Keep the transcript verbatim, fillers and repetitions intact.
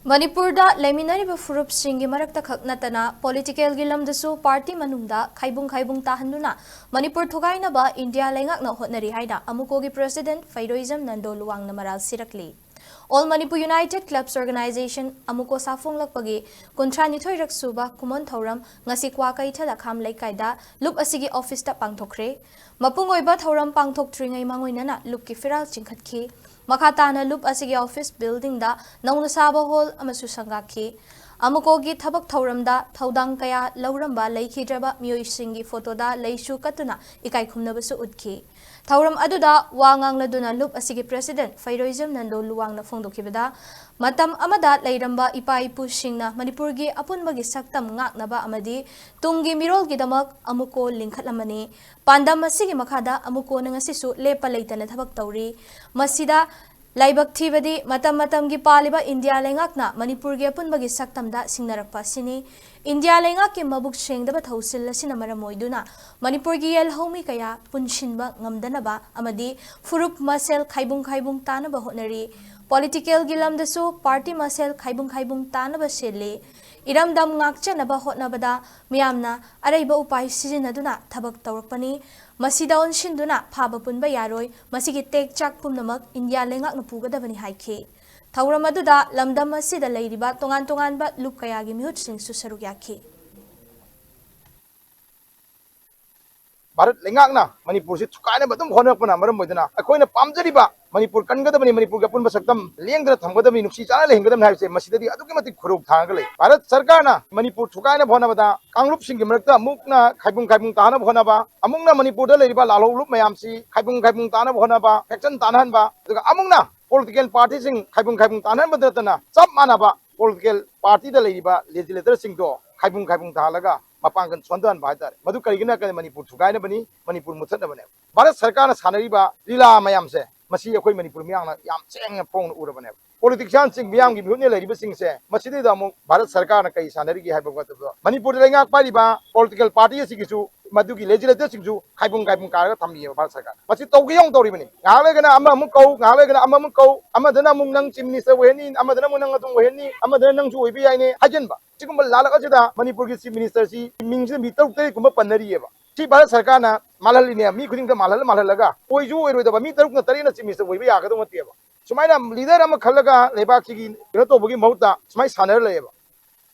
ꯃꯅꯤꯄꯨꯔꯗ ꯂꯩꯃꯤꯟꯅꯔꯤꯕ ꯐꯨꯔꯨꯞꯁꯤꯡꯒꯤ ꯃꯔꯛꯇ ꯈꯛ ꯅꯠꯇꯅ ꯄꯣꯂꯤꯇꯤꯀꯦꯜꯒꯤ ꯂꯝꯗꯁꯨ ꯄꯥꯔꯇꯤ ꯃꯅꯨꯡꯗ ꯈꯥꯏꯕꯨꯡ ꯈꯥꯏꯕꯨꯡ ꯇꯥꯍꯟꯗꯨꯅ ꯃꯅꯤꯄꯨꯔ ꯊꯨꯒꯥꯏꯅꯕ ꯏꯟꯗꯤꯌꯥ ꯂꯩꯉꯥꯛꯅ ꯍꯣꯠꯅꯔꯤ ꯍꯥꯏꯅ ꯑꯃꯨꯀꯣꯒꯤ ꯄ꯭ꯔꯁꯤꯗꯦꯟꯠ ꯐꯩꯔꯣꯏꯖꯝ ꯅꯟꯗꯣ ꯂꯨꯋꯥꯡꯅ ꯃꯔꯥꯜ ꯁꯤꯔꯛꯂꯤ꯫ All Manipur United Clubs Organization, ꯑꯃꯨꯀꯣ ꯁꯥꯐꯣꯡꯂꯛꯄꯒꯤ ꯀꯨꯟꯊ꯭ꯔꯥ ꯅꯤꯊꯣꯏꯔꯛ ꯁꯨꯕ ꯀꯨꯝꯑꯣꯟ ꯊꯧꯔꯝ ꯉꯁꯤ ꯀ꯭ꯋꯥꯀꯩꯊꯦꯜ ꯑꯈꯥꯝ ꯂꯩꯀꯥꯏꯗ ꯂꯨꯞ ꯑꯁꯤꯒꯤ ꯑꯣꯐꯤꯁꯇ ꯄꯥꯡꯊꯣꯛꯈ꯭ꯔꯦ꯫ ꯃꯄꯨꯡ ꯑꯣꯏꯕ ꯊꯧꯔꯝ ꯄꯥꯡꯊꯣꯛꯇ꯭ꯔꯤꯉꯩ ꯃꯥꯡꯑꯣꯏꯅꯅ ꯂꯨꯞꯀꯤ ꯐꯤꯔꯥꯜ ꯆꯤꯡꯈꯠꯈꯤ꯫ ꯃꯈꯥ ꯇꯥꯅ ꯂꯨꯞ ꯑꯁꯤꯒꯤ ꯑꯣꯐꯤꯁ ꯕꯤꯜꯗꯤꯡꯗ ꯅꯧꯅ ꯁꯥꯕ ꯍꯣꯜ ꯑꯃꯁꯨ ꯁꯪꯒꯥꯈꯤ꯫ ꯑꯃꯨꯀꯣꯒꯤ ꯊꯕꯛ ꯊꯧꯔꯝꯗ ꯊꯧꯗꯥꯡ ꯀꯌꯥ ꯂꯧꯔꯝꯕ ꯂꯩꯈꯤꯗ꯭ꯔꯕ ꯃꯤꯑꯣꯏꯁꯤꯡꯒꯤ ꯐꯣꯇꯣꯗ ꯂꯩꯁꯨ ꯀꯠꯇꯨꯅ ꯏꯀꯥꯏ ꯈꯨꯝꯅꯕꯁꯨ ꯎꯠꯈꯤ꯫ ꯊꯧꯔꯝ ꯑꯗꯨꯗ ꯋꯥ ꯉꯥꯡꯂꯗꯨꯅ ꯂꯨꯞ ꯑꯁꯤꯒꯤ ꯄ꯭ꯔꯁꯤꯗꯦꯟꯠ ꯐꯩꯔꯣꯏꯖꯝ ꯅꯟꯗꯣ ꯂꯨꯋꯥꯡꯅ ꯐꯣꯡꯗꯣꯛꯈꯤꯕꯗ, ꯃꯇꯝ ꯑꯃꯗ ꯂꯩꯔꯝꯕ ꯏꯄꯥ ꯏꯄꯨꯁꯤꯡꯅ ꯃꯅꯤꯄꯨꯔꯒꯤ ꯑꯄꯨꯟꯕꯒꯤ ꯁꯛꯇꯝ ꯉꯥꯛꯅꯕ ꯑꯃꯗꯤ ꯇꯨꯡꯒꯤ ꯃꯤꯔꯣꯜꯒꯤꯗꯃꯛ ꯑꯃꯨꯀꯣ ꯂꯤꯡꯈꯠꯂꯝꯕꯅꯤ꯫ ꯄꯥꯟꯗꯝ ꯑꯁꯤꯒꯤ ꯃꯈꯥꯗ ꯑꯃꯨꯀꯣꯅ ꯉꯁꯤꯁꯨ ꯂꯦꯞꯄ ꯂꯩꯇꯅ ꯊꯕꯛ ꯇꯧꯔꯤ꯫ ꯃꯁꯤꯗ ꯂꯥꯏꯕꯛ ꯊꯤꯕꯗꯤ, ꯃꯇꯝ ꯃꯇꯝꯒꯤ ꯄꯥꯜꯂꯤꯕ ꯏꯟꯗꯤꯌꯥ ꯂꯩꯉꯥꯛꯅ ꯃꯅꯤꯄꯨꯔꯒꯤ ꯑꯄꯨꯟꯕꯒꯤ ꯁꯛꯇꯝꯗ ꯁꯤꯡꯅꯔꯛꯄ ꯑꯁꯤꯅꯤ꯫ ꯏꯟꯗꯤꯌꯥ ꯂꯩꯉꯥꯛꯀꯤ ꯃꯕꯨꯛ ꯁꯦꯡꯗꯕ ꯊꯧꯁꯤꯜ ꯑꯁꯤꯅ ꯃꯔꯝ ꯑꯣꯏꯗꯨꯅ ꯃꯅꯤꯄꯨꯔꯒꯤ ꯌꯦꯜꯍꯧꯃꯤ ꯀꯌꯥ ꯄꯨꯟꯁꯤꯟꯕ ꯉꯝꯗꯅꯕ ꯑꯃꯗꯤ ꯐꯨꯔꯨꯞ ꯃꯁꯦꯜ ꯈꯥꯏꯕꯨꯡ ꯈꯥꯏꯕꯨꯡ ꯇꯥꯅꯕ ꯍꯣꯠꯅꯔꯤ꯫ ꯄꯣꯂꯤꯇꯤꯀꯦꯜꯒꯤ ꯂꯝꯗꯁꯨ ꯄꯥꯔꯇꯤ ꯃꯁꯦꯜ ꯈꯥꯏꯕꯨꯡ ꯈꯥꯏꯕꯨꯡ ꯇꯥꯅꯕ ꯁꯤꯜꯂꯤ꯫ ꯏꯔꯝꯗꯝ ꯉꯥꯛꯆꯅꯕ ꯍꯣꯠꯅꯕꯗ ꯃꯤꯌꯥꯝꯅ ꯑꯔꯩꯕ ꯎꯄꯥꯏ ꯁꯤꯖꯤꯟꯅꯗꯨꯅ ꯊꯕꯛ ꯇꯧꯔꯛꯄꯅꯤ꯫ ꯃꯁꯤꯗ ꯑꯣꯟꯁꯤꯟꯗꯨꯅ ꯐꯥꯕ ꯄꯨꯟꯕ ꯌꯥꯔꯣꯏ꯫ ꯃꯁꯤꯒꯤ ꯇꯦꯛ ꯆꯥꯛ ꯄꯨꯝꯅꯃꯛ ꯏꯟꯗꯤꯌꯥ ꯂꯩꯉꯥꯛꯅ ꯄꯨꯒꯗꯕꯅꯤ ꯍꯥꯏꯈꯤ꯫ ꯊꯧꯔꯝ ꯑꯗꯨꯗ ꯂꯝꯗꯝ ꯑꯁꯤꯗ ꯂꯩꯔꯤꯕ ꯇꯣꯉꯥꯟ ꯇꯣꯉꯥꯟꯕ ꯂꯨꯞ ꯀꯌꯥꯒꯤ ꯃꯤꯍꯨꯠꯁꯤꯡꯁꯨ ꯁꯔꯨꯛ ꯌꯥꯈꯤ꯫ ꯚꯥꯔꯠ ꯂꯩꯉꯥꯛꯅ ꯃꯅꯤꯄꯨꯔꯁꯤ ꯊꯨꯒꯥꯏꯅꯕ ꯑꯗꯨꯝ ꯍꯣꯠꯅꯔꯛꯄꯅ ꯃꯔꯝ ꯑꯣꯏꯗꯨꯅ ꯑꯩꯈꯣꯏꯅ ꯄꯥꯝꯖꯔꯤꯕ ꯃꯅꯤꯄꯨꯔ ꯀꯟꯒꯗꯕꯅꯤ, ꯃꯅꯤꯄꯨꯔꯒꯤ ꯑꯄꯨꯟꯕ ꯁꯛꯇꯝ ꯂꯦꯡꯗꯅ ꯊꯝꯒꯗꯕꯅꯤ, ꯅꯨꯡꯁꯤ ꯆꯥꯟꯅꯅ ꯂꯩꯍꯟꯒꯗꯕꯅꯤ ꯍꯥꯏꯕꯁꯦ ꯃꯁꯤꯗꯗꯤ ꯑꯗꯨꯛꯀꯤ ꯃꯇꯤꯛ ꯈꯨꯔꯧ ꯊꯥꯡꯉꯒ ꯂꯩ꯫ ꯚꯥꯔꯠ ꯁꯔꯀꯥꯔꯅ ꯃꯅꯤꯄꯨꯔ ꯊꯨꯒꯥꯏꯅꯕ ꯍꯣꯠꯅꯕꯗ ꯀꯥꯡꯂꯨꯞꯁꯤꯡꯒꯤ ꯃꯔꯛꯇ ꯑꯃꯨꯛꯅ ꯈꯥꯏꯕꯨꯡ ꯈꯥꯏꯕꯨꯡ ꯇꯥꯅꯕ ꯍꯣꯠꯅꯕ, ꯑꯃꯨꯛꯅ ꯃꯅꯤꯄꯨꯔꯗ ꯂꯩꯔꯤꯕ ꯂꯥꯜꯍꯧ ꯂꯨꯞ ꯃꯌꯥꯝꯁꯤ ꯈꯥꯏꯕꯨꯡ ꯈꯥꯏꯕꯨꯡ ꯇꯥꯅꯕ ꯍꯣꯠꯅꯕ, ꯐꯦꯛꯁꯟ ꯇꯥꯅꯍꯟꯕ, ꯑꯗꯨꯒ ꯑꯃꯨꯛꯅ ꯄꯣꯂꯤꯇꯤꯀꯦꯜ ꯄꯥꯔꯇꯤꯁꯤꯡ ꯈꯥꯏꯕꯨꯡ ꯈꯥꯏꯕꯨꯡ ꯇꯥꯅꯍꯟꯕꯗ ꯅꯠꯇꯅ ꯆꯞ ꯃꯥꯟꯅꯕ ꯄꯣꯂꯤꯇꯤꯀꯦꯜ ꯄꯥꯔꯇꯤꯗ ꯂꯩꯔꯤꯕ ꯂꯦꯖꯤꯁꯂꯦꯇꯔꯁꯤꯡꯗꯣ ꯈꯥꯏꯕꯨꯡ ꯈꯥꯏꯕꯨꯡ ꯇꯥꯍꯜꯂꯒ ꯃꯄꯥꯡꯒꯜ ꯁꯣꯟꯊꯍꯟꯕ ꯍꯥꯏꯇꯥꯔꯦ꯫ ꯃꯗꯨ ꯀꯔꯤꯒꯤꯅꯣ ꯍꯥꯏꯔꯀꯥꯟꯗ ꯃꯅꯤꯄꯨꯔ ꯊꯨꯒꯥꯏꯅꯕꯅꯤ, ꯃꯅꯤꯄꯨꯔ ꯃꯨꯠꯊꯠꯅꯕꯅꯦꯕ꯫ ꯚꯥꯔꯠ ꯁꯔꯀꯥꯔꯅ ꯁꯥꯟꯅꯔꯤꯕ ꯂꯤꯂꯥ ꯃꯌꯥꯝꯁꯦ ꯃꯁꯤ ꯑꯩꯈꯣꯏ ꯃꯅꯤꯄꯨꯔ ꯃꯤꯌꯥꯝꯅ ꯌꯥꯝ ꯁꯦꯡꯅ ꯐꯣꯡꯅ ꯎꯔꯕꯅꯦꯕ꯫ ꯄꯣꯂꯤꯇꯤꯛꯁꯤꯌꯥꯟꯁꯤꯡ ꯃꯤꯌꯥꯝꯒꯤ ꯃꯤꯍꯨꯠꯅ ꯂꯩꯔꯤꯕꯁꯤꯡꯁꯦ, ꯃꯁꯤꯗꯩꯗ ꯑꯃꯨꯛ ꯚꯥꯔꯠ ꯁꯔꯀꯥꯔꯅ ꯀꯩ ꯁꯥꯟꯅꯔꯤꯒꯦ ꯍꯥꯏꯕ ꯃꯇꯝꯗ, ꯃꯅꯤꯄꯨꯔꯗ ꯂꯩꯉꯥꯛ ꯄꯥꯏꯔꯤꯕ ꯄꯣꯂꯤꯇꯤꯀꯦꯜ ꯄꯥꯔꯇꯤꯁꯤꯡꯒꯤꯁꯨ, ꯃꯗꯨꯒꯤ ꯂꯦꯖꯤꯁꯂꯦꯇꯔꯁꯤꯡꯁꯨ ꯈꯥꯏꯕꯨꯡ ꯈꯥꯏꯕꯨꯡ ꯀꯥꯔꯒ ꯊꯝꯃꯤꯑꯕ ꯚꯥꯔꯠ ꯁꯔꯀꯥꯔꯅ꯫ ꯃꯁꯤ ꯇꯧꯒꯦ ꯌꯥꯎꯅ ꯇꯧꯔꯤꯕꯅꯤ꯫ ꯉꯥꯏꯍꯥꯛ ꯂꯩꯔꯒꯅ ꯑꯃ ꯑꯃꯨꯛ ꯀꯧ, ꯉꯥꯏꯍꯥꯛ ꯂꯩꯔꯒꯅ ꯑꯃ ꯑꯃꯨꯛ ꯀꯧ, ꯑꯃꯗꯅ ꯑꯃꯨꯛ ꯅꯪ ꯆꯤꯐ ꯃꯤꯅꯤꯁꯇꯔ ꯑꯣꯏꯍꯟꯅꯤ, ꯑꯃꯗꯅ ꯑꯃꯨꯛ ꯅꯪ ꯑꯗꯨꯝ ꯑꯣꯏꯍꯟꯅꯤ, ꯑꯃꯗꯅ ꯅꯪꯁꯨ ꯑꯣꯏꯕ ꯌꯥꯏꯅꯦ ꯍꯥꯏꯖꯟꯕ꯫ ꯁꯤꯒꯨꯝꯕ ꯂꯥꯜꯂꯛ ꯑꯁꯤꯗ ꯃꯅꯤꯄꯨꯔꯒꯤ ꯆꯤꯐ ꯃꯤꯅꯤꯁꯇꯔꯁꯤ ꯃꯤꯡꯁꯤꯗ ꯃꯤ ꯇꯔꯨꯛ ꯇꯔꯦꯠꯀꯨꯝꯕ ꯄꯟꯅꯔꯤꯑꯕ꯫ ꯁꯤ ꯚꯥꯔꯠ ꯁꯔꯀꯥꯔꯅ ꯃꯥꯜꯍꯜꯂꯤꯅꯦ, ꯃꯤ ꯈꯨꯗꯤꯡꯗ ꯃꯥꯜꯍꯜꯂ ꯃꯥꯜꯍꯜꯂꯒ ꯑꯣꯏꯁꯨ ꯑꯣꯏꯔꯣꯏꯗꯕ ꯃꯤ ꯇꯔꯨꯛꯅ ꯇꯔꯦꯠꯅ ꯆꯤꯐ ꯃꯤꯅꯤꯁꯇꯔ ꯑꯣꯏꯕ ꯌꯥꯒꯗꯧ ꯅꯠꯇꯦꯕ꯫ ꯁꯨꯃꯥꯏꯅ ꯂꯤꯗꯔ ꯑꯃ ꯈꯜꯂꯒ ꯂꯩꯕꯥꯛꯁꯤꯒꯤ ꯀꯩꯅꯣ ꯇꯧꯕꯒꯤ ꯃꯍꯨꯠꯇ ꯁꯨꯃꯥꯏꯅ ꯁꯥꯟꯅꯔ ꯂꯩꯌꯦꯕ꯫